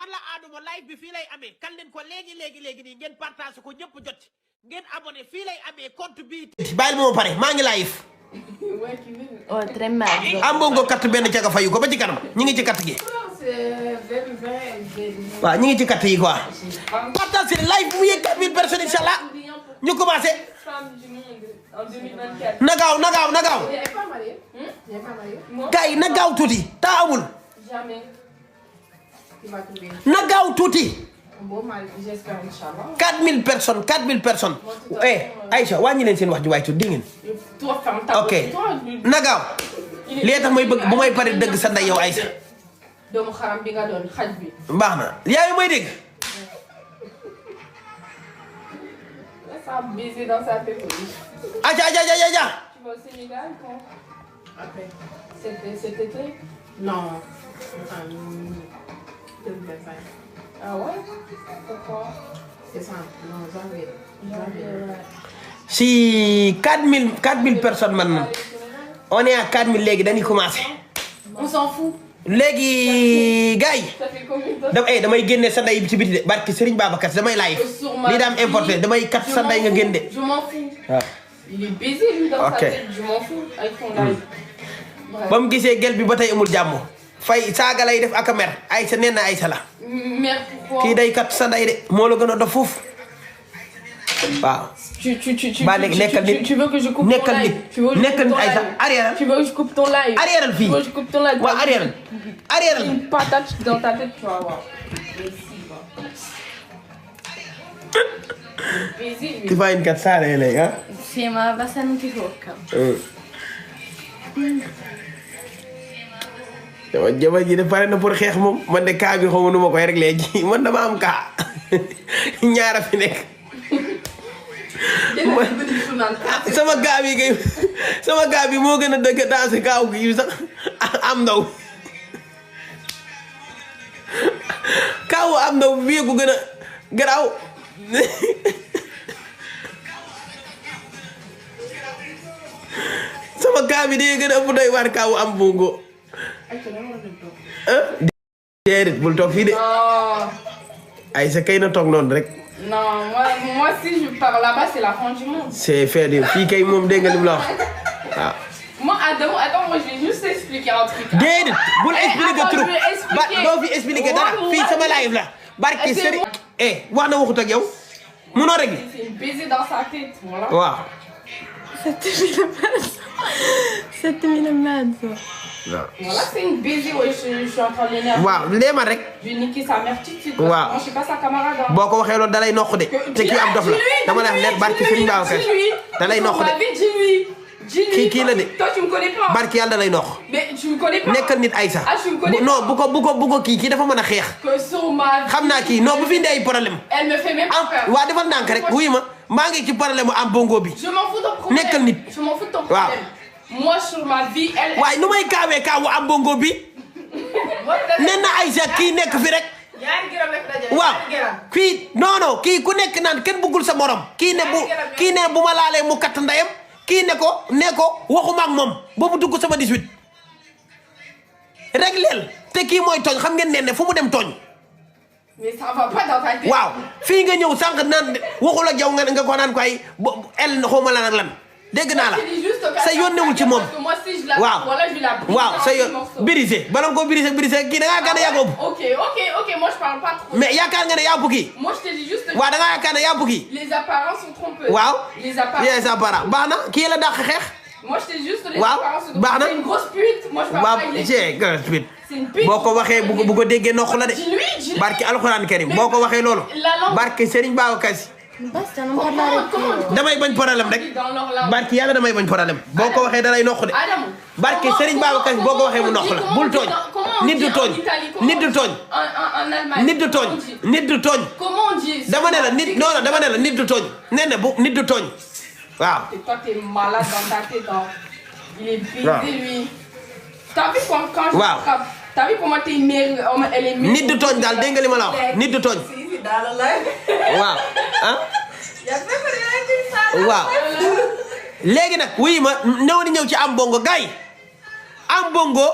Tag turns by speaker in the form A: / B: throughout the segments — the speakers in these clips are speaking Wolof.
A: alla Adama live bi fii lay amee kan leen ko léegi nii ngeen partage ko ñëpp jot ngeen abonné fii lay amee compte bi. bàyyil ma pare maa ngi live.
B: Oh, très mal.
A: am bongo carte benn caga fayu ko ba ci kanam ñi ngi ci carte gi. waaw ñi ngi ci carte yi quoi. partage live mu yegg 4000 personnes inchallah ñu commencé. na gaaw gars yi na gaaw tuuti taa amul. na gaaw tuuti. 4000 personnes Aïcha wàññi leen seen wax ji waay tuuti dégg ngeen. ok na gaaw. lii tax may bëgg bu may pare dëgg sa ndey yow Aïcha.
B: doomu xaram bi nga doon xaj bi.
A: baax na yaa ngi may dégg.
B: Ça baiser dans sa tête.
A: aja.
B: Tu vas au Sénégal quand? Après. Cet été? Non. 2025. Ah ouais? Pourquoi? C'est ça. Non, janvier.
A: si 4000 personnes man on est à 4000 léegi dañuy commencé.
B: On s'en fout.
A: léegi gars yi.
B: Ça fait combien de temps?
A: damay génne sa ndey bi ci biti de barki Serigne Babacar damay live. lii daam importé damay kat sa ndey nga génne.
B: Je m'en fous.
A: waaw.
B: Il est baisé lui dans sa tête. Je m'en fous avec ton live.
A: ba mu gisee gel bi ba tey amul jàmm. fay saaga lay def ak a mer Aïssa nee na Aïssa la.
B: Merde pourquoi?
A: kii day kat sa ndey de moo la gën a dof foofu waaw.
B: Tu veux que je coupe ton live?
A: nekkal nit Aïssa arrière.
B: Tu veux que je coupe ton live?
A: Arrière fii.
B: Tu veux que je coupe ton live?
A: waaw arrière.
B: Une patate dans ta tête, tu vas voir.
A: Ti fai in cazzare lei, eh?
B: Sì, ma basta non ti tocca.
A: Jabar ji de pare na pour xeex moom man de kaa bi xaw ma nu ma koy réglé ji man dama am kaa ñaara fi nekk. sama gaa bi moo gën a dëgg dans kaaw gi sax am ndaw kaawu am ndaw bii ko gën a garaaw. sama gaa bi day gën a ëpp doy waar kaawu am bongo. déedéet bul toog fii de. Aïssa kay na toog noonu rek.
B: Non, moi si je pars là-bas, c'est la fin du monde.
A: C'est fait de fii kay moom dégg nga li mu la wax waaw.
B: Moi, attends, moi je vais juste expliquer un truc.
A: déedéet bul expliquer trop ba doo fi expliquer dara fii sama live la. barki sëriñ wax na waxut ak yow munoo rek.
B: C'est une baiser dans sa tête, voilà.
A: waaw.
B: 7000 mètres. Voilà, c'est une baiser, ouais, je suis en train de l'énerver.
A: waaw léema rek.
B: Je vais niquer sa mère tout de suite.
A: waaw
B: moi je suis pas sa camarade.
A: boo ko waxee loolu dalay noq de. te kii am dof la dama lay wax leer barki sëriñ Ndao Kër dalay noq de. kii la de.
B: Toi tu me connais pas.
A: barki yàlla dalay noq.
B: mais tu me connais pas.
A: nekkal nit Aïssa.
B: ah tu me connais pas.
A: non bu ko kii dafa mën a xeex.
B: que sur ma.
A: xam naa kii non bu fi indi ay problème.
B: elle me fait même pas peur.
A: waa defal ndànk rek wuyu ma maa ngi ci problème mu am bongo bi.
B: je m'en fous de ton problème.
A: nekkal nit.
B: je m'en fous de ton problème. moi sur ma vie elle.
A: waaye nu may kaawee kaawu am bongo bi. nee na Aïssa kii nekk fi rek. waaw kii non kii ku nekk naan kenn bëggul sa morom. kii ne bu ma laalee mu katt ndeyam. kii ne ko waxuma ak moom boobu dugg sama 18. rek leel te kii mooy tooñ xam ngeen ne fu mu dem tooñ.
B: mais ça va pas dans ta tête.
A: waaw fii nga ñëw sànq naan waxul ak yow nga ko naan ko ay el xawma lan ak lan. dégg naa la sa yoon newul ci moom. waaw sa yoon brisé bala nga koo brisé kii da ngaa yaakaar ne yaa ko ëpp.
B: ok moi je parle pas trop.
A: mais yaakaar nga ne yaa ëpp kii.
B: moi je te dis juste.
A: waaw da ngaa yaakaar ne yaa ëpp kii.
B: les apparences sont trompeuses.
A: waaw
B: les apparences
A: baax na kii la dàq xeex.
B: moi je te dis juste les
A: waaw
B: apparences sont
A: baax na
B: c'est une grosse pute. moi je parle pas avec les
A: grosse pute.
B: c'est une pute.
A: boo ko waxee bu ko déggee noq la de.
B: dis-lui.
A: barki alxuraan karim boo ko waxee loolu. barki Serigne Babacar Sy. damay bañ problème rek. barki yàlla damay bañ problème boo ko waxee dalay noq de. barki Serigne Babacar Sy boo ko waxee mu noq la bul tooñ. nit du tooñ.
B: comment on dit.
A: dama ne la nit non dama ne la nit du tooñ. nee na bu nit du tooñ waaw.
B: toi t'es malade dans ta tête. il est baisé lui. t'as vu quand
A: waaw.
B: t'as vu comment t'es mère elle est mère.
A: nit du tooñ daal dégg nga li ma la wax nit du tooñ. waaw ah. waaw léegi nag wuy ma ñëw ci am bongo gars yi am bongo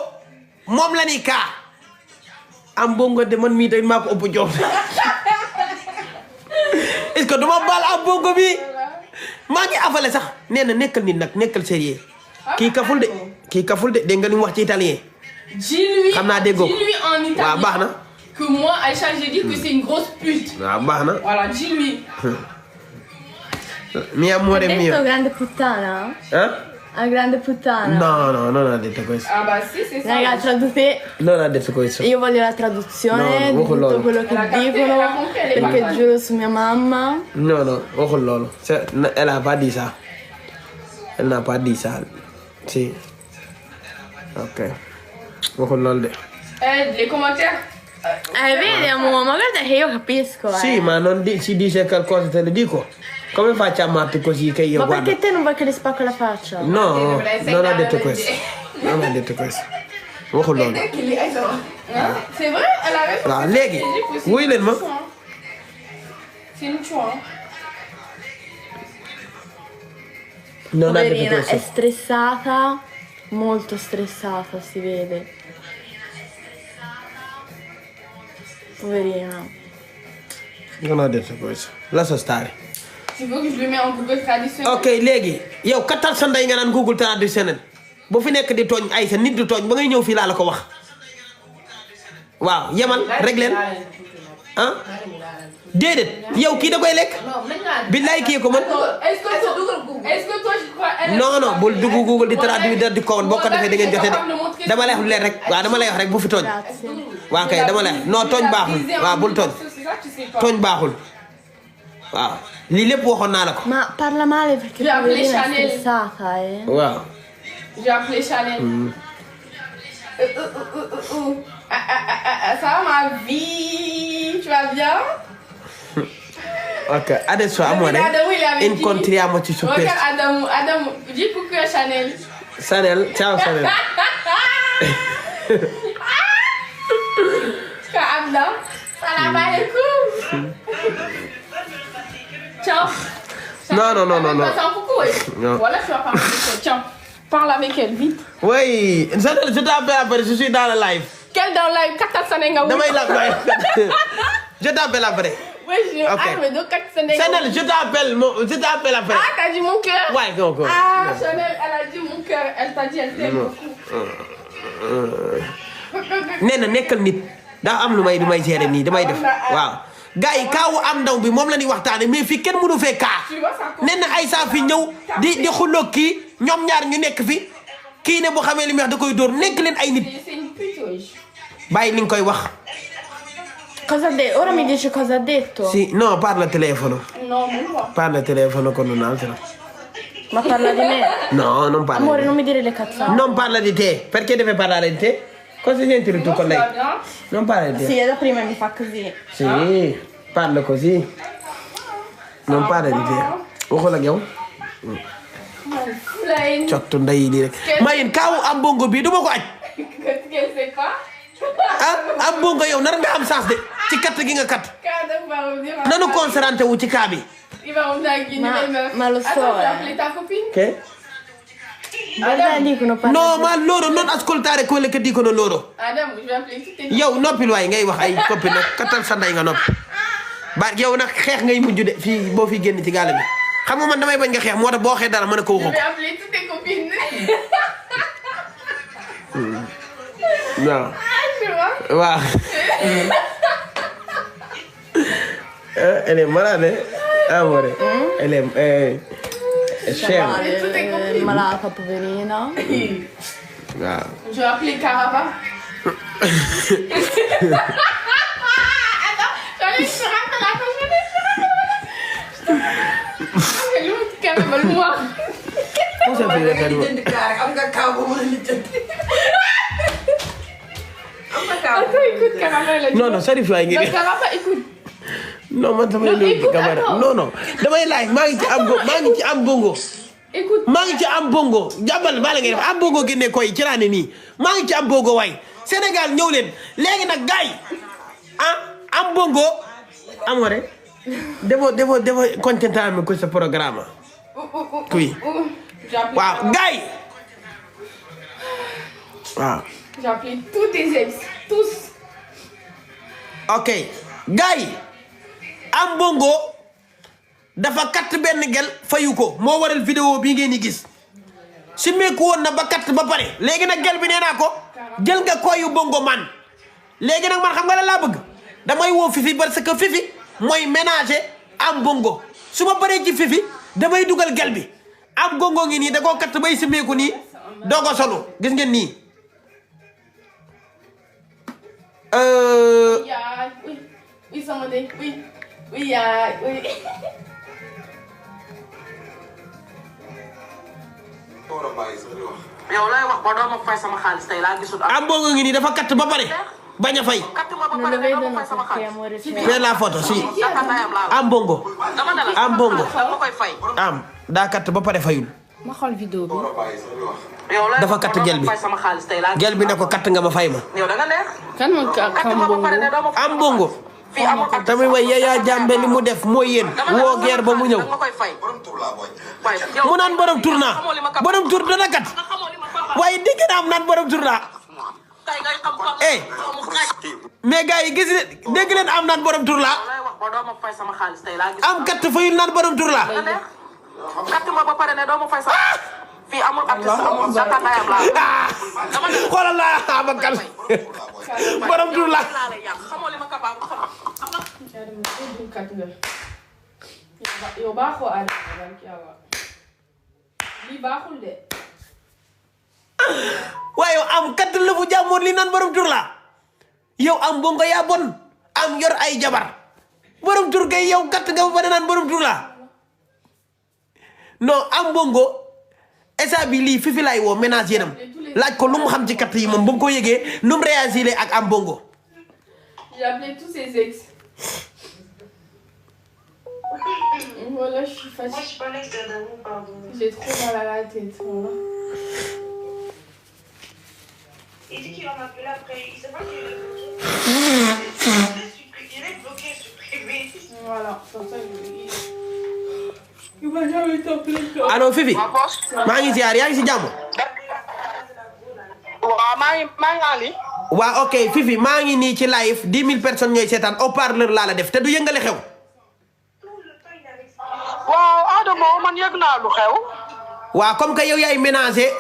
A: moom la ni kaa am bongo de man mii tamit maa ko ëpp jox est-ce que duma baal am bongo bi maa ngi afale sax nee na nekkal nit nag nekkal sérieux kii kaful de dégg nga li mu wax ci italien. xam naa déggoo
B: dis-lui en italien.
A: waaw baax na.
B: que moi Aïcha j'ai dit que c'est une grosse pute.
A: waaw baax na.
B: voilà dis-lui.
A: mi amore mio.
C: detto grande puttana? A grande puttana.
A: No, non ha detto questo.
B: Ah bah si, c'est ça.
C: Raga, tradute.
A: Non ha detto questo.
C: Io voglio la traduzione
A: No,
C: di tutto quello che dicono. Perché giuro su mia mamma.
A: No, ojo lolo. Elle n'a pas dit ça. Elle n'a pas dit ça. Sì. Ok. Ojo lolo de.
B: Les commentaires.
C: Vedi amore, ma guarda che io capisco.
A: Sì, ma non si dice qualcosa, te lo dico. Come faccio a amarti così che io
C: Ma
A: guardo?
C: perché te non vuoi che le spacco la faccia?
A: No, non ha detto questo. Non ha detto questo. Ojo lolo.
B: C'est vrai, elle a raison.
A: waaw léegi wuy leen ma.
B: C'est une chouin.
A: Non ha detto
C: Poverina, è
A: questo.
C: stressata, molto stressata, si vede. Poverina.
A: Non ha detto questo. Lascia stare.
B: Tu veux que je le mette en Google Traduction?
A: ok léegi yow kattal sa ndey nga naan Google Traduction bu fi nekk di tooñ ay sa nit du tooñ ba ngay ñëw fii laa la ko wax waaw yemal rek leen ah déedéet yow kii da koy lekk billaay kii ko man
B: Est-ce que toi je crois...
A: non bul dugg Google di traduire di ko woon boo ko defee da ngeen jote de dama lay wax leen rek waaw dama lay wax rek bu fi tooñ waaw kay dama lay wax non tooñ baaxul waaw bul tooñ tooñ baaxul waaw lii lépp waxoon naa la ko.
C: Ma parla male perché
B: J'ai appelé
C: poverina è
B: Chanel.
C: stressata, eh.
A: waaw.
B: J'ai appelé Chanel. Ça va ma vie? Tu vas bien?
A: ok adesso amore incontriamoci su questo.
B: Regarde Adam, dis coucou à Chanel.
A: Chanel, ciao Chanel.
B: Adam, salam alaikum. Tiens.
A: Non.
B: Passe un coucou, oui.
A: Non.
B: Voilà, tu vas parler avec elle. Tiens, parle avec elle, vite.
A: oui Chanel je t'appelle après je suis dans le live.
B: Quel dans live? Kata Sanenga.
A: damay la je t'appelle après.
B: Oui, je...
A: Ok.
B: Ah, mais donc Kata Sanenga.
A: Chanel je t'appelle après.
B: Ah, t'as dit mon cœur?
A: Ouais, go.
B: Ah, Chanel, elle a dit mon cœur. Elle t'a dit, elle t'aime beaucoup.
A: nee na nekkal nit daa am lu may gérer nii damay def waaw. gars yi kaawu am ndaw bi moom la ñuy waxtaane mais fii kenn mënu fee kaa. nee na Aïssa fi ñëw di xuloo kii ñoom ñaar ñu nekk fi kii ne bu xamee li muy wax da koy dóor nekk leen ay nit.
B: C'est une pute, wesh.
A: bàyyi li nga koy wax.
C: Cosa ha detto? Ora mi dici cosa ha detto?
A: Sì, no, parla telefono.
B: Non, même pas.
A: Parla telefono con un altro.
C: Ma parla di me?
A: No, non parla.
C: Amore, non mi dire le cazzate.
A: Non parla di te. Perché deve parlare di te? Cosa senti tu con lei? Non parla di te.
C: Sì, è da prima mi fa così.
A: Sì, parla così. Non parla di te. Waxul ak yow. Cottu ndey di rek. Ma yéen kaawu am bongo bii du ma ko aj.
B: Qu'elle sait pas.
A: ah am bongo yow nar nga am chance de ci katt gi nga katt.
B: Quand va revenir.
A: Nanu concentré wu ci kaa bi.
B: Il va revenir à Guinée, les meufs.
C: ma lo so,
B: Attends, je vais
C: eh.
B: appeler ta copine.
A: Che?
C: Guarda, dicono parla
A: No, ma loro non ascoltare quello che dicono loro.
B: Adam, je vais appeler toutes tes
A: yow noppil waay ngay wax ay copine nag kattal sa ndey nga noppi ba yow nag xeex ngay mujj de fii boo fi génn ci gaale bi xam nga man damay bañ nga xeex moo tax boo xee dara mën a ko
B: Je
A: waxoo
B: vais appeler toutes tes copines.
A: waaw
B: Tu vois?
A: waaw elle est malade amore elle est chère
C: è malata, poverina.
A: waaw
B: Je vais appeler Caraba. Attends, j'en ai une sur Attends, l'autre Caraba, le moi.
A: Moussa fi rek
D: am nga kaw ba mën a lijjanti. Am nga kaw.
B: Attends, écoute, Caraba, elle a dit.
A: non Sarif waay ngi
B: Non,
A: de
B: Caraba, écoute.
A: non man samay
B: Non,
A: nuyu
B: écoute,
A: caméra
B: attends.
A: non damay laaj maa ngi ci am bongo
B: Écoute.
A: maa ngi ci am bongo jàppal maa la ngay def am bongo génne koy ci laa ne nii maa ngi ci am bongo waay Sénégal ñëw leen léegi nag gars yi am bongo amore devo contentarmi questo programma qui waaw gars yi waaw
B: J'ai appelé tous tes ex. Tous.
A: ok gars yi am bongo dafa katt benn gel fayu ko moo waral vidéo bii ngeen di gis si meeku woon na ba katt ba pare léegi nag gel bi nee naa ko jël nga koyu bongo man léegi nag man xam nga la laa bëgg damay woo Fifi parce que Fifi mooy ménager am bongo su ma paree ci Fifi damay dugal gel bi am bongo ngi nii da koo katt bay si meeku nii doo ko solo gis ngeen nii
B: Oui, sama de oui yaay oui.
D: yow lay wax ba doo ma fay sama xaalis tey laa gisul.
A: am bongo ngi nii dafa katt ba pare bañ a fay.
D: katt ma ba pare doo ma fay sama xaalis.
A: fais la photo si am bongo am bongo
D: dama koy fay.
A: am daa katt ba pare fayul.
C: ma xool vidéo bi.
D: yow lay
A: dafa katt gel bi
D: fay sama xaalis tey laa
A: gel bi ne ko katt nga ma fay ma.
D: yow da nga neex.
C: kan ma
D: katt ma ba pare ne doo ma fay
A: am bongo
D: fii amul ak
A: tamit way Yaya Jammeh li mu def mooy yéen woo geer ba mu ñëw
D: nga koy fay.
A: mu naan borom tur naa borom tur dana kat waaye dégg naa am naan borom tur naa
D: tey ngay xam xam.
A: mais gars yi gis dégg leen am naan borom tur laa
D: lay wax ba doo ma fay sama xaalis tey laa gis.
A: am katt fayul naan borom tur laa
D: katt ma ba pare ne doo ma fay sama fii amul artiste amul data ndayam laa.
A: xoolal laa abakal borom tur laa
D: xamoo li ma capable xam.
B: yow baaxoo Adama barki Yàlla lii baaxul de.
A: waaye yow am katt la fu jàmmoon li naan borom tur laa yow am bongo yaa bon am yor ay jabar borom tur kay yow katt nga ba pare naan borom tur laa non am bongo esa bi lii Fifi laay woo ménage yéenam laaj ko lu mu xam ci katt yi moom ba mu ko yëgee nu mu réagir ak am bongo.
B: J'ai appelé tous ses ex. Voilà, je suis fatiguée.
E: Moi, je suis pas l'ex d'Adamo, pardon.
B: J'ai trop mal à la tête. Voilà.
E: Il dit qu'il va m'appeler après. Il sait pas qu'il est bloqué. Il est bloqué, supprimé.
B: Voilà, comme ça, il va jamais t'appeler.
A: allo Fifi maa ngi ziar yaa ngi si jàmm.
D: waaw maa ngi en ligne.
A: waa ok Fifi maa ngi nii ci live 10 000 personnes ñooy seetaan haut-parleur laa la def te du yëngale xew.
D: waaw Adamo man yëg naa lu xew.
A: waa comme que yow yaay ménager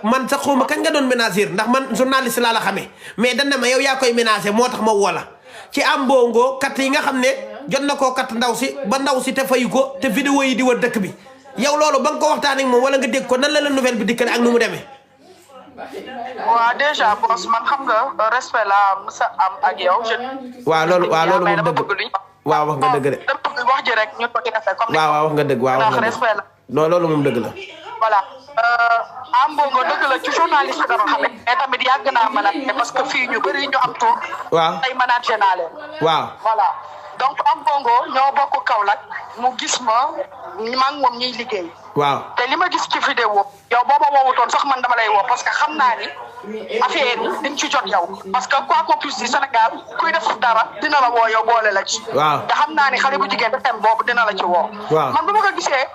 A: man sax xawma kañ nga doon ménager ndax man journaliste laa la xamee mais dañ ne ma yow yaa koy ménager moo tax ma woo la ci am bongo kat yi nga xam ne jot na koo kat ndaw si ba ndaw si te fayu ko te vidéo yi di wër dëkk bi yow loolu ba nga ko waxtaanee ak moom wala nga dégg ko nan la la nouvelle bi dikkale ak nu mu demee.
D: waaw déjà boss man xam nga respect la musa am ak yow.
A: waaw loolu moom dëgg waaw wax nga dëgg de.
D: wax ji rek ñu ko ci defee comme.
A: waaw wax nga dëgg waaw wax nga dëgg
D: respect la.
A: non loolu moom dëgg la.
D: voilà am bongo dëgg la ci journaliste dama xam ne mais tamit yàgg naa manager parce que fii ñu bëri ñu am tur.
A: waaw
D: ay manager naa leen.
A: waaw
D: voilà donc am bongo ñoo bokk Kaolack mu gis ma maa ngi moom ñuy liggéey.
A: waaw
D: te li ma gis ci vidéo yow boo ma woowutoon sax man dama lay woo parce que xam naa ni affaire yi dañ ci jot yow parce que quoi qu'on puisse dire Sénégal kuy def dara dina la woo yow boole la ci.
A: waaw
D: te xam naa ni xale bu jigéen bi thème boobu dina la ci woo.
A: waaw
D: man bu ma ko gisee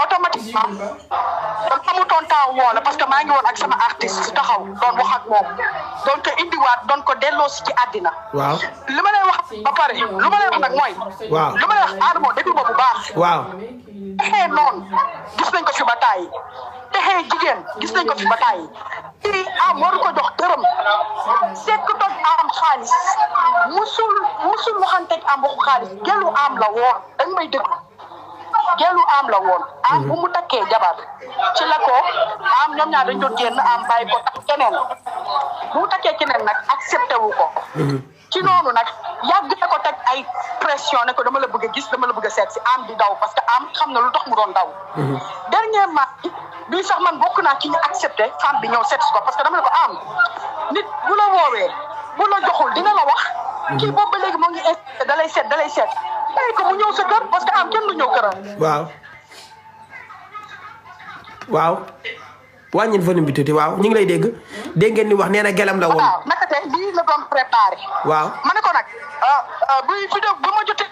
D: automatiquement man amutoon temps woo la parce que maa ngi woon ak sama artiste taxaw doon wax ak moom doon ko indiwaat doon ko delloo si ci àddina.
A: waaw
D: li ma lay wax ba pare lu ma lay wax nag mooy.
A: waaw
D: li ma lay wax Adamo déglu ma bu baax.
A: waaw.
D: texee noonu gis nañ ko fi ba taay texee jigéen gis nañ ko fi ba taay kii am waru ko jox dërëm sekk toj am xaalis musul waxanteeg am waxu xaalis gelu am la woon dañ may déglu gelu am la woon am bu mu takkee jabar ci la ko am ñoom ñaar dañ doon génn am bàyyi ko takk keneen bu mu takkee keneen nag accepté wu ko ci noonu nag yàgg na ko teg ay pression ne ko dama la bëgg a gis dama la bëgg a seet si am di daw parce que am xam na lu tax mu doon daw. dernièrement bii sax man bokk naa ci ñu accepté femme bi ñëw seet si ko parce que dama ne ko am nit bu la woowee bu la joxul dina la wax. kii boobu ba léegi moo ngi insisté da lay seet bàyyi ko mu ñëw sa kër parce que am kenn du ñëw këram.
A: waaw wàññil volume bi tuuti waaw ñu ngi lay dégg ngeen ni wax nee na gelam la woon.
D: waaw naka tey lii la doon préparé.
A: waaw
D: ma ne ko nag buy vidéo bu ma jotee.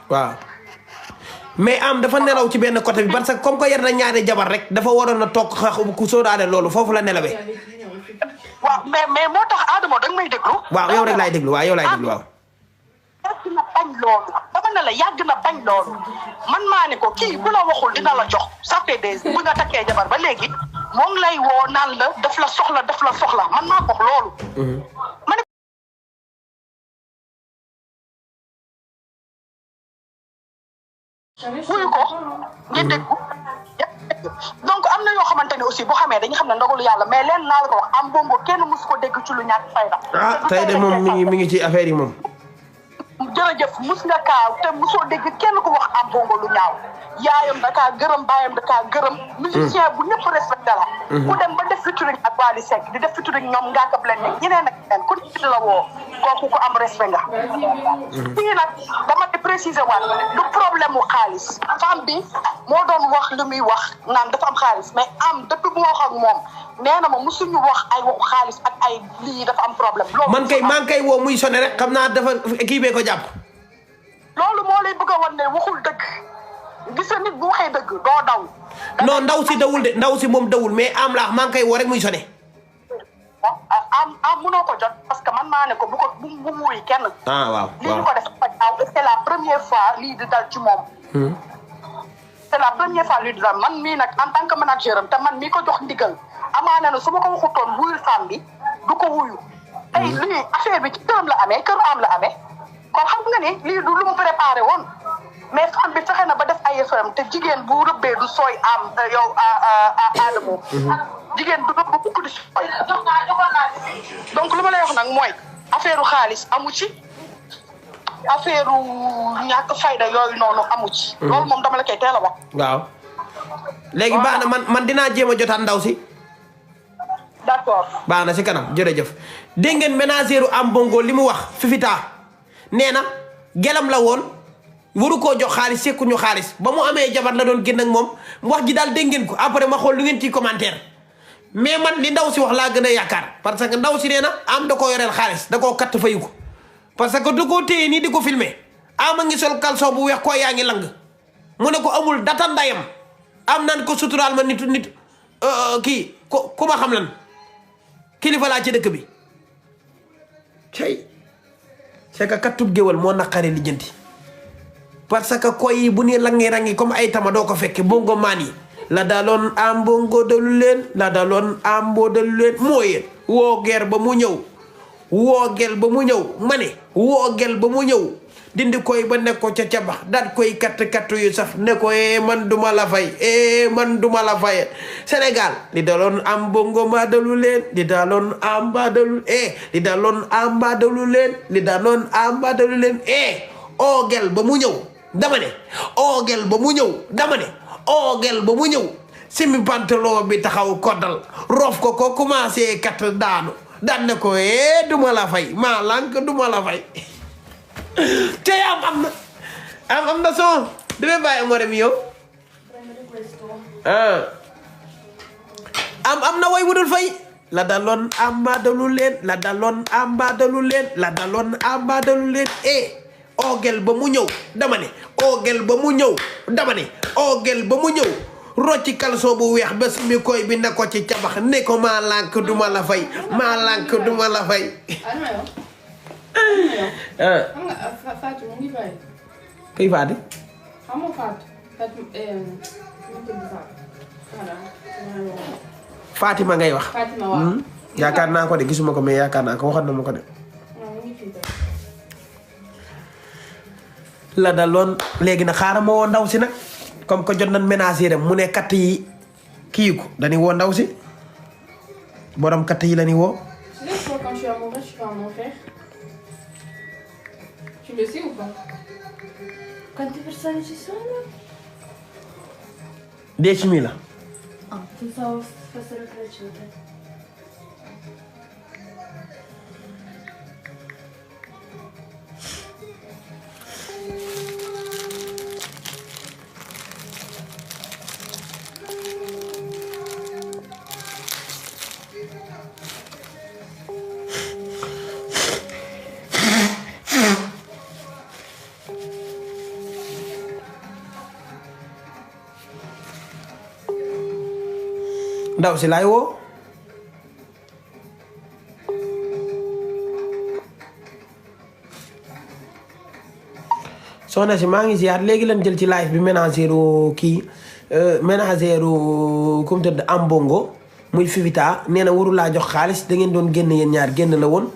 A: waaw mais am dafa nelaw ci benn côté bi parce que comme que yar na ñaari jabar rek dafa waroon a toog ku sóoraale loolu foofu la nelawee.
D: waaw mais moo tax Adamo danga may déglu.
A: waaw yow rek laay déglu waaw yow laay déglu waaw.
D: yàgg na bañ loolu dama ne la yàgg na bañ loolu man maa ne ko kii bu la waxul dina la jox ça fait des bu nga takkee jabar ba léegi moo ngi lay woo naan la daf la soxla man maa ko wax loolu. ma ne wuyu ko ngeen déggu donc am na yoo xamante ne aussi boo xamee dañu xam ne ndogalu yàlla mais leen naa la ko wax am bongo kenn musu ko dégg ci lu ñàkk fayda.
A: tey de moom mi ngi ci affaire yi moom.
D: jërëjëf mus nga kaaw te musoo dégg kenn ku wax am bongo lu ñaaw yaayam da kaa gërëm baayam da kaa gërëm. musicien bu ñëpp respecté la. ku dem ba def featuring ak Wally Seck di def featuring ñoom Ngaaka Blindé ñeneen ak ñeneen ku nekk la woo kooku ko am respect nga. fii nag dama di préciser waat du problème mu xaalis femme bi moo doon wax lu muy wax naan dafa am xaalis mais am depuis bu ma wax ak moom nee na ma musuñu wax ay waxu xaalis ak ay lii dafa am problème. loolu
A: man kay woo muy sonné rek xam naa dafa kii bee ko jàpp.
D: loolu moo lay bëgg a wan ne waxul dëgg gis nit bu waxee dëgg doo daw.
A: non ndaw si dawul de ndaw si moom dawul mais am laax maa ngi koy woo rek muy sonné.
D: am munoo ko jot parce que man maa ne ko bu wuy kenn.
A: waaw
D: lii ñu ko def c'est la première fois lii di dal ci moom. c'est la première fois lii di dal man mii nag en tant que manager am te man mii ko jox ndigal amaana ne su ma ko waxutoon wuyul femme bi du ko wuyu. tey lii affaire bi ci këram la amee kër am la amee kon xam nga ni lii du lu mu préparé woon mais femme bi fexe na ba def ay FM te jigéen bu rëbbee du sooy am yow Adamo. jigéen du rëbb bu ko di sooy. donc lu ma lay wax nag mooy affaire xaalis amu ci affaire ñàkk fayda yooyu noonu amu ci. loolu moom dama la koy teel a wax.
A: waaw léegi baax na man dinaa jéem a jotaat ndaw si.
D: d'accord
A: baax na si kanam jërëjëf dégg ngeen ménagère am bongo li mu wax Fifita nee na gelam la woon waru koo jox xaalis sekkuñu xaalis ba mu amee jabar la doon génn ak moom wax ji daal dégg ngeen ko après ma xool lu ngeen ciy commentaire mais man li ndaw si wax laa gën a yaakaar parce que ndaw si nee na am da koo yoreel xaalis da koo katt fayu ko parce que da koo téye nii di ko filmer ama ngi sol caleçon bu weex koo yaa ngi lang mu ne ko amul data ndayam am naan ko suturaal ma nit kii ku ma xam lan kilifa laa ci dëkk bi cey c'est que kattub géwal moo naqari lijjanti parce que koy yi bu ni rangi comme ay tama doo ko fekke bongo maan yi la daloon am bongo dalu leen la daloon am boo dalu leen moo yéen woo geer ba mu ñëw woo gel ba mu ñëw ma ne woo gel ba mu ñëw dindi koy ba nekk ko ca cabax daat koy katt yu saf ne ko man duma la fay man duma la fay Sénégal li daloon am bongo maa dalu leen li daloon am ba dalu li daloon am ba dalu leen li daloon am ba dalu leen oogel ba mu ñëw dama ne oogel ba mu ñëw dama ne oogel ba mu ñëw simi pantalon bi taxaw koddal roof ko commencé kat daanu daan ne ko duma la fay maa lànk duma la fay te am na son damay bàyyi amore mi yow am na way wudul fay la daloon am ba dalu leen la daloon am ba dalu leen la daloon am ba dalu leen oogel ba mu ñëw dama ne oogel ba mu ñëw dama ne oogel ba mu ñëw rocci caleçon bu weex ba simi koy bi ne ko ci cabax ne ko maa lànk duma la fay maa lànk duma la fay
B: xam nga Fatou mu ngi fay.
A: kuy Fatou.
B: xam nga Fatou
A: Fatima ngay wax.
B: Fatima waaw.
A: yaakaar naa ko de gisuma ko mais yaakaar naa ko waxoon na ma ko de. la daloon léegi nag xaaral ma woo ndaw si nag comme que jot nañ ménager mu ne katt yi kii ko dañuy woo ndaw si borom katt yi la ñuy woo.
B: Tu le sais ou pas?
C: Quante persone ci sono?
A: 10.000.
C: Ah, pensavo fossero cresciute.
A: ndaw si laay woo soxna si maa ngi ziar léegi lan jël ci live bi ménagéru kii ménagéru comme tëdd am bongo muy Fifita nee na waru laa jox xaalis da ngeen doon génn yéen ñaar génn la woon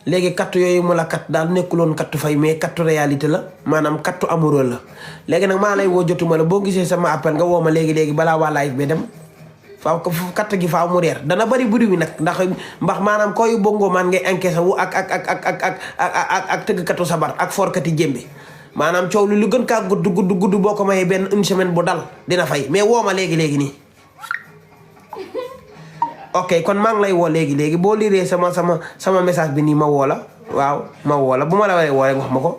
A: léegi kattu yooyu mu la kat daal nekkuloon kattu fay mais kattu réalité la maanaam kattu amoureux la léegi nag maa lay woo jotuma la boo gisee sama appel nga woo ma léegi balaa waa live bi dem faaw ko katt gi faaw mu reer dana bari buri wi nag ndax maanaam koy bongo man ngay encaissé wu ak tëggkatu sabar ak forkati jémbe maanaam coow lu gën kaa gudd boo ko mayee benn une semaine bu dal dina fay mais woo ma léegi nii ok kon maa ngi lay woo léegi boo liiree sama message bi nii ma woo la waaw ma woo la bu ma la waree woo rek wax ma ko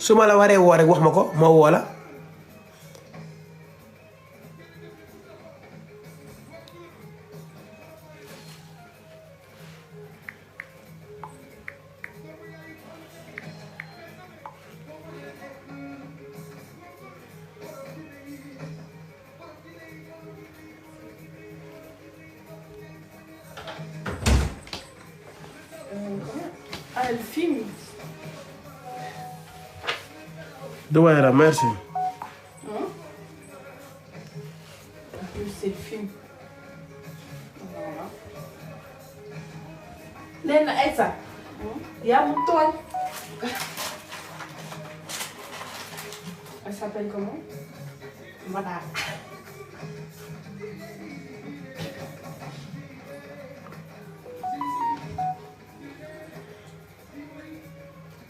A: su ma la waree woo rek wax ma ko ma woo la
B: Elle filme.
A: Douaira, merci.
B: C'est le film. Voilà. Nena, essa. Ya mutual. Elle s'appelle comment? Voilà.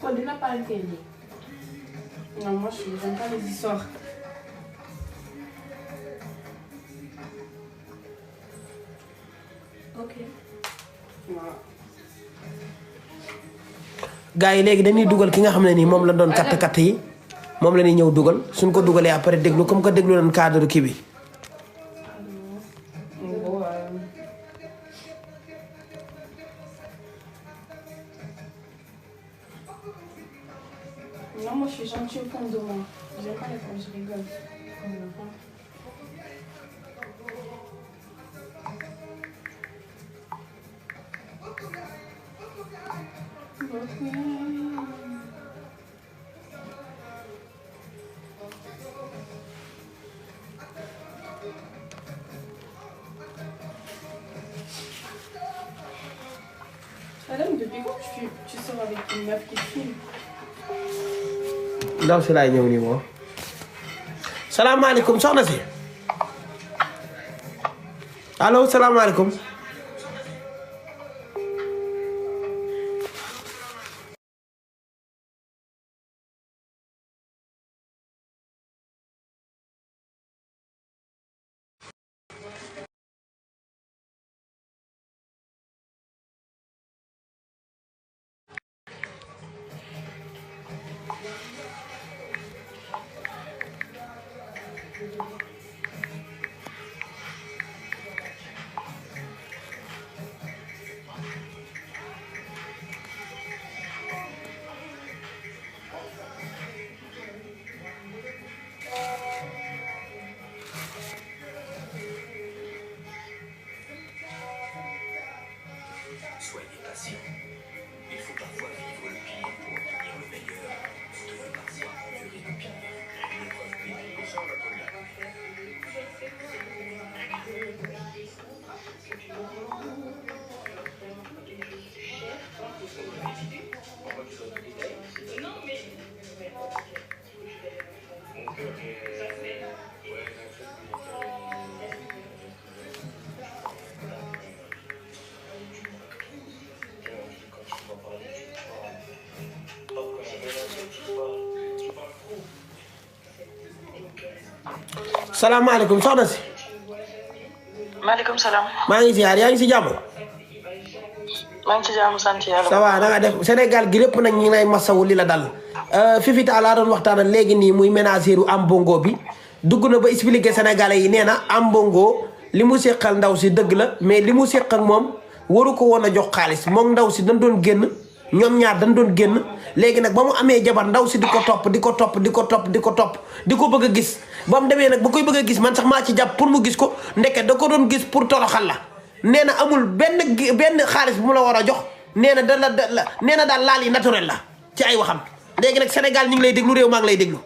B: On n'a pas entendu. Non, moi je n'aime pas les histoires. Ok. Voilà.
A: gars yi léegi dañuy dugal ki nga xam ne nii moom la doon katt yi moom la ñuy ñëw dugal suñ ko dugalee après déglu comme que déglu nañ cadre kii bi.
B: Non, moi je suis gentille au fond de moi. J'aime pas les quand je rigole. Adam, depuis quand tu sors avec une meuf qui filme?
A: ndaw si laay ñëw nii moom. salaamaaleykum soxna si. allo salaamaaleykum.
F: Soyez patient. Il faut parfois vivre le pire pour obtenir le meilleur. Vous devez parfois endurer le pire. Une épreuve pénible sans la première.
A: salaamaaleykum soxna si.
D: maaleykum salaam.
A: maa ngi ziar yaa ngi si jàmm.
D: maa ngi ci jàmm sant yàlla.
A: ça va na nga def Sénégal gi lépp nag ñi ngay masawu li la dal. Fifita laa doon waxtaanal léegi nii muy ménagère am bongo bi dugg na ba expliquer sénégalais yi nee na am bongo li mu seqal ndaw si dëgg la mais li mu seq ak moom waru ko woon a jox xaalis moom ndaw si dañ doon génn ñoom ñaar dañ doon génn léegi nag ba mu amee jabar ndaw si di ko topp di ko bëgg a gis ba mu demee nag ba koy bëgg a gis man sax maa ci jàpp pour mu gis ko ndeke da ko doon gis pour toroxal la nee na amul benn xaalis bu mu la war a jox nee na nee na daal laal yi naturel la ci ay waxam léegi nag Sénégal ñu ngi lay déglu réew maa ngi lay déglu.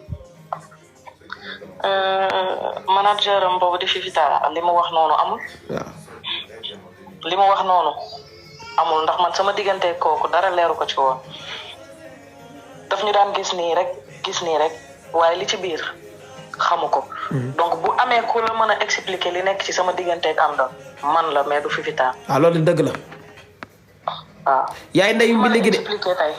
D: manager am boobu di Fifita li mu wax noonu amul.
A: waaw
D: li mu wax noonu amul ndax man sama diggante kooku dara leeru ko ci woon daf ñu daan gis nii rek waaye li ci biir xamu ko. donc bu amee ku la mën a expliquer li nekk ci sama digganteeg am da man la mais du Fifita.
A: waaw loolu dëgg la.
D: waaw
A: yaay ndeyu mbi léegi de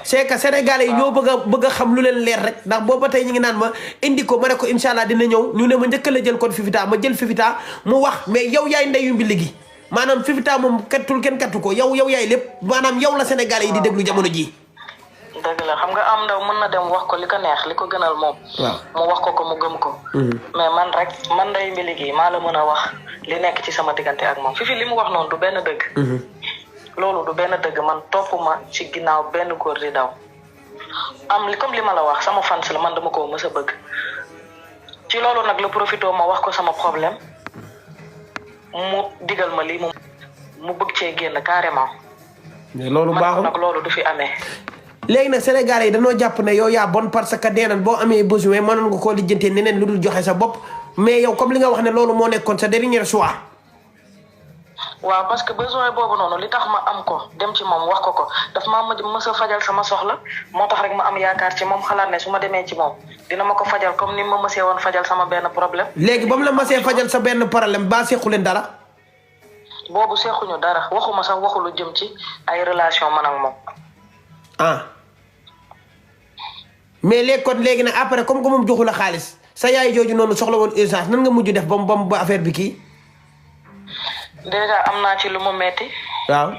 A: c'est que sénégalais yi ñoo bëgg a xam lu leen leer rek ndax booba tey ñu ngi naan ma indi ko ma ne ko incha allah dina ñëw ñu ne ma njëkk la jël kon Fifita ma jël Fifita mu wax mais yow yaay ndeyu mbi léegi maanaam Fifita moom kattul kenn kattu ko yow yaay lépp maanaam yow la sénégalais yi di déglu jamono ji
D: dëgg la xam nga am ndaw mën na dem wax ko li ko neex li ko gënal moom.
A: waaw
D: mu wax ko mu gëm ko. mais man ndeyu mbi léegi maa la mën a wax li nekk ci sama diggante ak moom Fifi li mu wax noonu du benn dëgg. loolu du benn dëgg man topp ma ci ginnaaw benn góor di daw comme li ma la wax sama fans la man dama ko mës a bëgg ci loolu nag la profité ma wax ko sama problème mu digal ma lii mu bëgg cee génn carrément.
A: mais loolu baaxul
D: nag loolu du fi amee.
A: léegi nag Sénégalais yi dañoo jàpp ne yow yaa bon parce que deenan boo amee besoin mënoon nga koo lijjantee neneen lu dul joxe sa bopp mais yow comme li nga wax ne loolu moo nekkoon sa dernier choix.
D: waaw parce que besoin boobu noonu li tax ma am ko dem ci moom wax ko daf maa mës a fajal sama soxla moo tax rek ma am yaakaar ci moom xalaat ne su ma demee ci moom dina ma ko fajal comme ni ma mësee woon fajal sama benn problème.
A: léegi ba mu la mësee fajal sa benn problème ba sequ leen dara.
D: boobu sequñu dara waxuma sax waxu lu jëm ci ay relation man ak moom.
A: mais léegi nag après comme que moom joxu la xaalis sa yaay jooju noonu soxla woon urgence nan nga mujj def ba affaire bi kii.
D: déjà am naa ci lu ma metti.
A: waaw.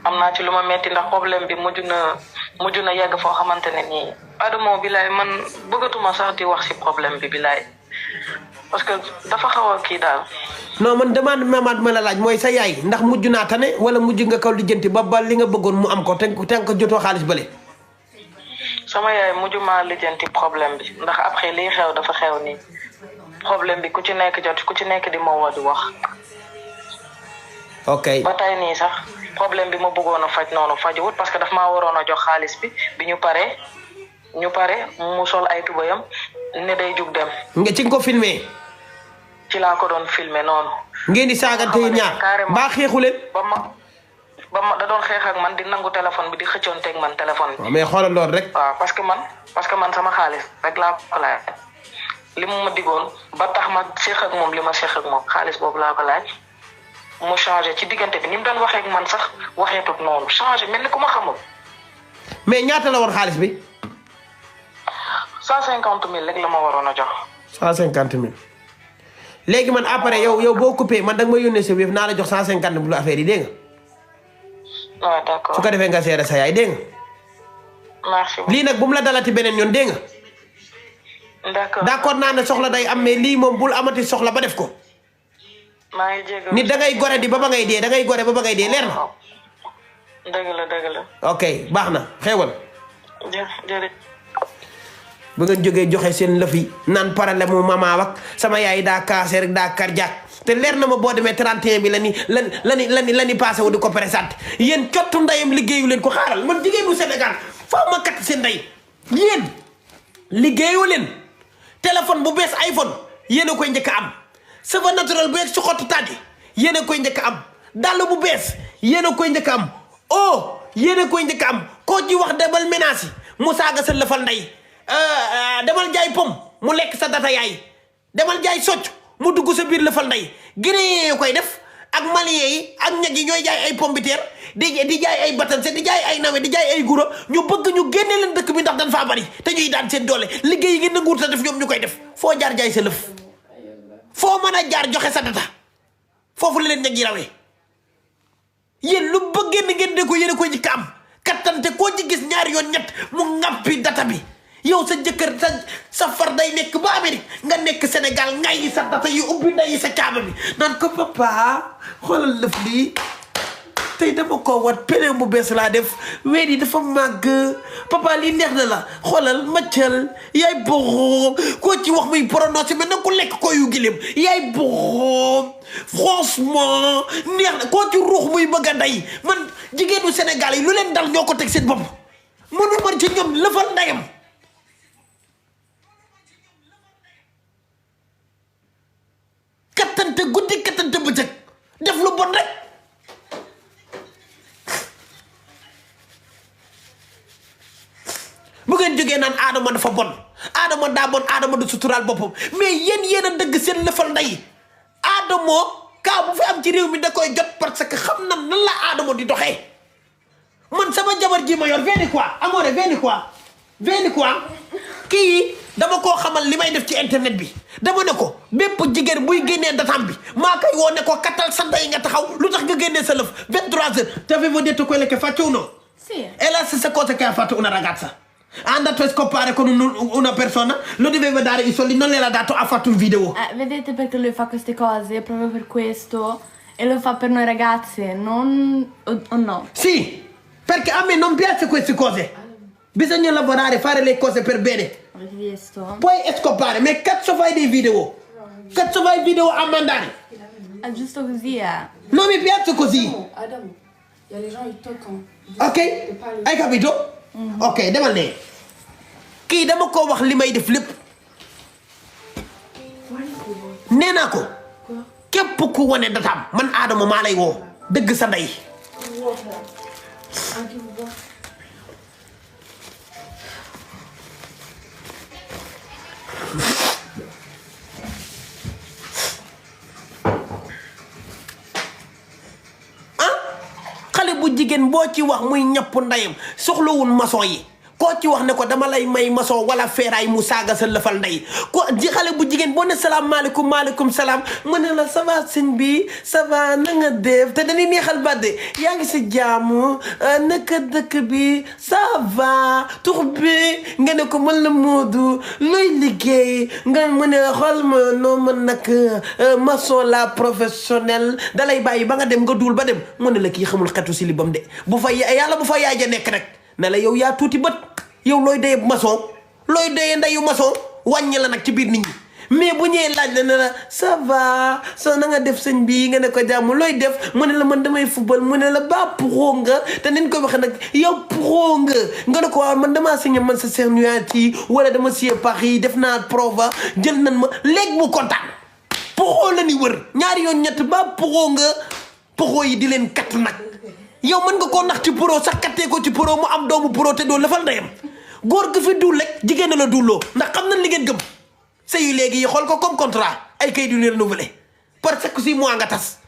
D: am naa ci lu ma metti ndax problème bi mujj na yegg foo xamante ne nii. Adamo bilaay man bëggatuma sax di wax ci problème bi bilaay parce que dafa xaw a kii daal.
A: non man demande ma la laaj mooy sa yaay ndax mujj naa tane wala mujj nga kaw lijjanti ba li nga bëggoon mu am ko te ko jotoo xaalis bële.
D: sama yaay mujj maa lijjanti problème bi ndax après lii xew dafa xew nii problème bi ku ci nekk di ma woo di wax.
A: ok
D: ba tey nii sax problème bi ma bëggoon a faj noonu fajuwut parce que daf maa waroon a jox xaalis bi ñu pare mu sol ay tubayam ne day jug dem.
A: nga ci nga ko filmé.
D: ci laa ko doon filmé noonu.
A: ngeen di saagante ñaar ba xeexu leen.
D: ba ma da doon xeex ak man di nangu téléphone bi di xëccoonteeg man téléphone bi.
A: waaw mais xoolal loolu rek.
D: waaw parce que man sama xaalis rek laa ko laaj li mu ma digoon ba tax ma seex ak moom li ma seex ak moom xaalis boobu laa ko laaj. mu changé ci diggante bi ni mu doon waxee ak man sax waxeetut noonu changé mel ni ku ma xamul.
A: mais ñaata la woon xaalis bi.
D: 150 000 rek la ma waroon a jox.
A: 150 000 léegi man après yow boo coupé man da nga ma yónnee sa wéef naa la jox 150 000 affaire yi dégg nga.
D: waaw d'accord
A: su ko defee nga seere sa yaay dégg nga.
D: merci beaucoup
A: lii nag bu mu la dalati beneen yoon dégg nga. d'accord naa ne soxla day am mais lii moom bul amati soxla ba def ko.
D: maa ngi jégalu
A: nit da ngay gore di ba ba ngay dee leer na.
D: dëgg la.
A: ok baax na xéewal.
D: jërëjëf.
A: bu ngeen jógee joxe seen lëf yi naan problème mu mama wak sama yaay daa cancer rek daa cardiaque te leer na ma boo demee 31 bi la ni passé wu di ko présenté yéen cottu ndeyam liggéeyu leen ko xaaral man jigéen bu Sénégal faaw ma kat seen ndey yéen liggéeyu leen téléphone bu bees iPhone yéen a koy njëkk a am. cheveux naturel bu yegg si xottu tàddi yéen a koy njëkk a am dàll bu bees yéen a koy njëkk a am yéen a koy njëkk a am koo ci wax demal menace yi mu saaga sa lëfal ndey demal jaay pom mu lekk sa data yaay demal jaay socc mu dugg sa biir lëfal ndey Guinéen koy def ak Malien yi ak ñag yi ñooy jaay ay pombiteer di jaay ay batanse di jaay ay nawe di jaay ay guro ñu bëgg ñu génne leen dëkk bi ndax dañ faa bari te ñuy daan seen doole liggéey yi ngeen nanguwul ta def ñoom ñu koy def foo jaar jaay sa lëf foo mën a jaar joxe sa data foofu la leen ñag yi rawee yéen lu bëggeen ngeen de ko yéen a koy njëkk am kattante koo ci gis ñaari yoon ñett mu ŋàppi data bi yow sa jëkkër sa far day nekk ba Amérique nga nekk Sénégal ngay yi sa data yi ubbi nday yi sa kaaba bi naan ko papa xoolal lëf lii tey dama ko wat pere bu bees laa def weer yi dafa màgg papa li neex na la xoolal maccal yaay boxoom koo ci wax muy prononcé mais nag ku lekk ko yu gilim yaay boxoom franchement neex na koo ci ruux muy bëgg a day man jigéenu Sénégal yi lu leen dal ñoo ko teg seen bopp mënu man ci ñoom lëfal ndayam kattante guddi kattante bëccëg def lu bon rek bu ngeen jógee naan Adama dafa bon Adama daa bon Adama du suturaal boppam mais yéen a dëgg seen lëfal nday Adama kaa bu fi am ci réew mi da koy jot parce que xam na nan la Adama di doxee man sama jabar ji ma yor veeni quoi amoore veeni quoi kii dama koo xamal li may def ci internet bi dama ne ko bépp jigéen buy génnee datam bi maa koy woo ne ko kattal sa ndey nga taxaw lu tax nga génnee sa lëf 23h t'avevo detto quello che faccio uno?
B: Sì.
A: È la stessa cosa che ha fatto una ragazza. È andato a scopare con una persona, lo doveva dare i soldi, non gliel'ha dato, ha fatto un video.
B: Vedete perché lui fa queste cose? Proprio per questo. E lo fa per noi ragazze, non... o no?
A: Sì, perché a me non piace queste cose. Bisogna lavorare, fare le cose per bene.
B: Avete visto?
A: Puoi scopare, ma cazzo fai dei video? Cazzo fai video a mandare?
B: È giusto così,
A: Non mi piace così.
C: Adam, il y a les gens, ils toquent.
A: Ok? Hai capito? Ok, demal ne kii dama ko wax li may def lépp nee naa ko képp ku wane datam man Adama maa lay woo dëgg sa ndey xale bu jigéen boo ci wax muy ñapp ndeyam soxlawul maçon yi koo ci wax ne ko dama lay may maçon wala feeraay mu saaga sa lëfal ndey ko ji xale bu jigéen boo ne salaamaaleykum maaleykum salaam mu ne la ça va sëñ bi ça va na nga def te dañuy neexal badde yaa ngi si jaamu naka dëkk bi ça va tur bi nga ne ko mën la Moodu looy liggéey nga mu ne xool ma noo mën nag maçon la professionnel dalay bàyyi ba nga dem nga duul ba dem mu ne la kii xamul xetu si li bam de bu fa yàlla bu fa yaay ja nekk rek ne la yow yaa tuuti bët yow looy dee maçon looy dee ndeyu maçon wàññi la nag ci biir nit ñi mais bu ñëwee laaj la ne la ça va so na nga def sëñ bi nga ne ko jàmm looy def mu ne la man damay football mu ne la ba pro nga te niñ koy waxee nag yow pro nga ne ko waaw man damaa signé Manchester United wala dama signé Paris def naa prova jël nan ma léegi mu kontaan pro la ni wër ñaari yoon ñett ba pro nga pro yi di leen kat nag yow mën nga koo nax ci pro sax kattee ko ci pro mu am doomu pro te doo lafal ndeyam góor gi fi duul rek jigéen la dulloo ndax xam nañ li ngeen gëm sëy léegi yi xool ko comme contrat ay kayit yu ñu renouvelé parce que 6 mois nga tas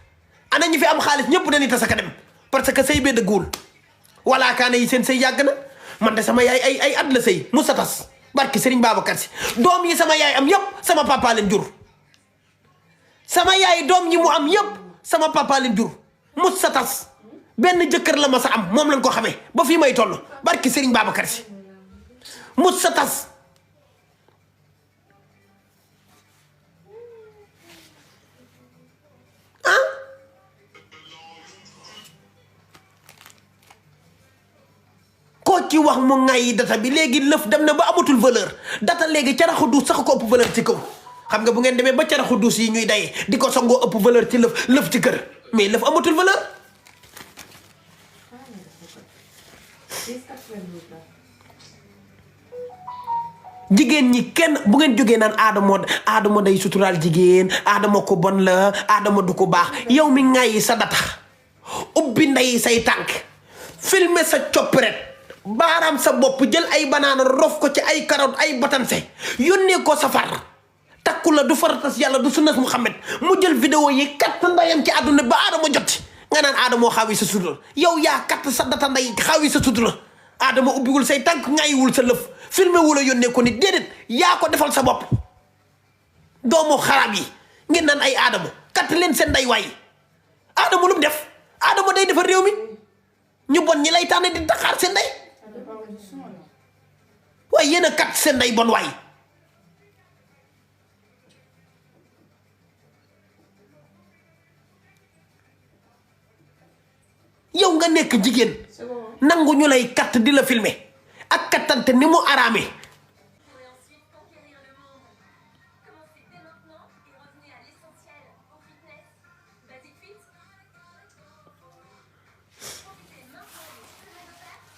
A: ana ñi fi am xaalis ñëpp dañuy tas ak dem parce que sëy bee dëgguwul wala kaane yi seen sëy yàgg na man de sama yaay ay at la sëy mu sa tas barki Serigne Babacar Si doom yi sama yaay am yëpp sama papa leen jur sama yaay doom ñi mu am yëpp sama papa leen jur mu sa tas benn jëkkër la ma sa am moom lañ ko xamee ba fii may toll barki Serigne Babacar Si mu sa tas koo ci wax mu ŋayi data bi léegi lëf dem na ba amatul valeur data léegi caraxu duus sax ko ëpp valeur ci kaw xam nga bu ngeen demee ba caraxu duus yi ñuy dayee di ko sangoo ëpp valeur ci lëf ci kër mais lëf amatul valeur jigéen ñi kenn bu ngeen jógee naan Adama day suturaal jigéen Adama ko bon la Adama du ko baax yow mi ŋayi sa data ubbi ndey say tànk filmer sa coppret baaraam sa bopp jël ay banaana rof ko ci ay carotte ay batanse yónnee ko safar takku la du faratas yàlla du sunnas Muhammad mu jël vidéo yi katt ndayam ci àdduna ba Adama jot nga naan Adama xaawi sa sutura yow yaa katt sa data nday xaawi sa sutura Adama ubbiwul say tànk ngayiwul sa lëf filmé wu la yónnee ko ni déedéet yaa ko defal sa bopp doomu xaraam yi ngeen naan ay Adama katt leen seen nday waay Adama lu mu def Adama day defar réew mi ñu bon ñi lay tànn di taxaar seen nday waaye yéen a katt seen nday bon waay yow nga nekk jigéen nangu ñu lay katt di la filmer ak kattante ni mu araamee.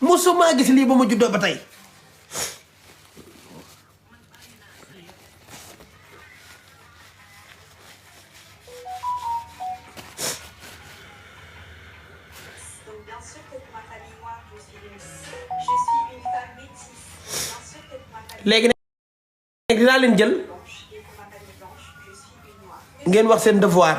A: musuma gis lii ba ma juddoo ba tey. léegi nag dinaa leen jël ngeen wax seen devoir